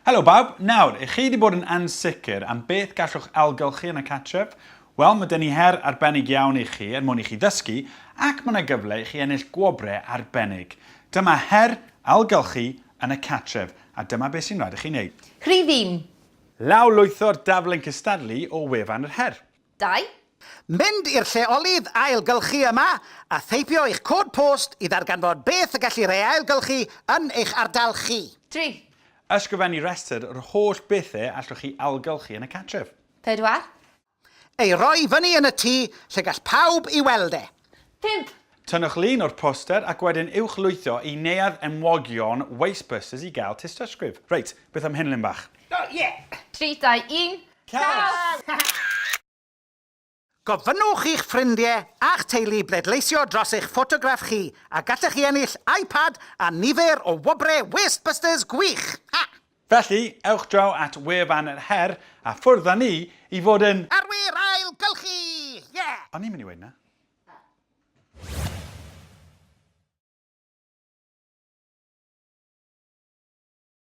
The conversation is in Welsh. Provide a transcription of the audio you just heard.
Helo bawb! Nawr, i chi wedi bod yn ansicr am beth gallwch ailgylchu yn y cartref? Wel, mae 'da ni her arbennig iawn i chi er mwyn i chi ddysgu ac mae 'na gyfle i chi ennill gwobrau arbennig. Dyma her ailgylchu yn y cartref a dyma beth sy'n rhaid i chi wneud. Rhif un. Lawrlwytho'r daflen cystadlu o wefan yr her. 2. Mynd i'r lleolydd ailgylchu yma a theipio eich cod post i ddarganfod beth y gellir ei ailgylchu yn eich ardal chi. 3. Ysgrifennu rhestr yr holl bethau allwch chi ailgylchu yn y cartref. 4. Ei roi fyny yn y tŷ lle gall pawb i weld e. 5. Tynnwch lun o'r poster ac wedyn uwchlwytho i Neuadd Enwogion Wastebusters i gael tystysgrif. Reit, beth am hyn, Lyn bach? O, ie! 3, 2, 1, Caws! Gofynnwch i'ch ffrindiau a'ch teulu bleidleisio dros eich ffotograff chi a gallech chi ennill iPad a nifer o wobrau Wastebusters gwych! Ha! Felly, ewch draw at wefan yr her a ffwrdd â ni i fod yn... Arwyr ailgylchu! Ie! O'n i'n mynd i weud 'na.